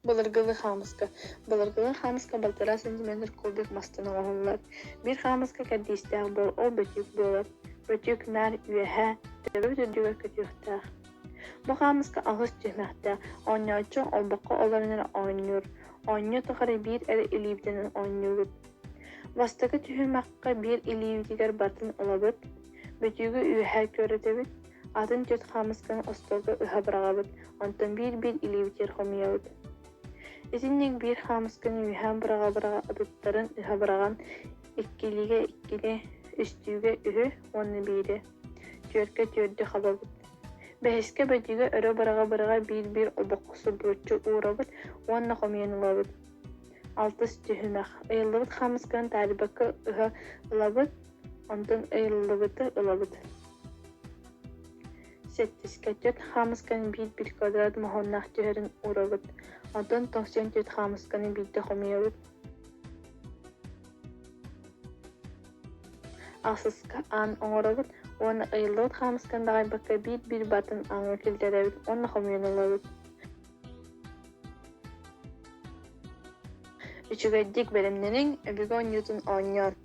Былыргылыы хаамыска. Былыргылыы хаамыска балтараа сантиметр кубик мастан оҥоһуллар. Биир хаамыска кэрдиистээх буол, ол бөтүүк буолар. Бөтүүк наар үөһэ, төбөбүт үрдүгэр көтүөхтээх. Бу хаамыска аҕыс түһүмэхтээх, оонньооччу олбоххо олорон эрэ оонньуур. Оонньуу тухары биир эрэ илиибитинэн оонньуубут. Бастакы түһүмэххэ биир илиибитигэр барытын ылабыт, бөтүүгү үөһэ күөрэтэбит, Атын түөрт хаамысканы остуолга ыһа быраҕабыт, онтон биир-биир илиибитигэр хомуйабыт. Итинник биир хаамысканы үөһээн быраҕа-быраҕа атыттарын ыһа быраҕан, иккилиигэ иккини, үстүүгэ үһү уонна биири, түөркэ түөрдү хабабыт. Бэһискэ бөтүүгэ өрө быраҕа-быраҕа биир-биир олбоххо субуруччу уурабыт уонна хомуйан ылабыт. Алтыс түһүмэх. Ыйыллыбыт хаамысканы таарыйбакка ыһа ылабыт, онтон ыйыллыбыты ылабыт. Сэттискэ түөрт хаамысканы биир-биир квадрат моһуоннаах түһэрин уурабыт, онтон 94 хаамысканы биирдэ хомуйабыт. Ахсыска аан оҥоробут уонна ыйыллыбыт хаамысканы даҕайбакка биир-биир батын ааҥҥа киллэрэбит уонна хомуйан ылабыт. Үчүгэйдик бэлэмнэниҥ, өбүгэ оонньуутун оонньоон.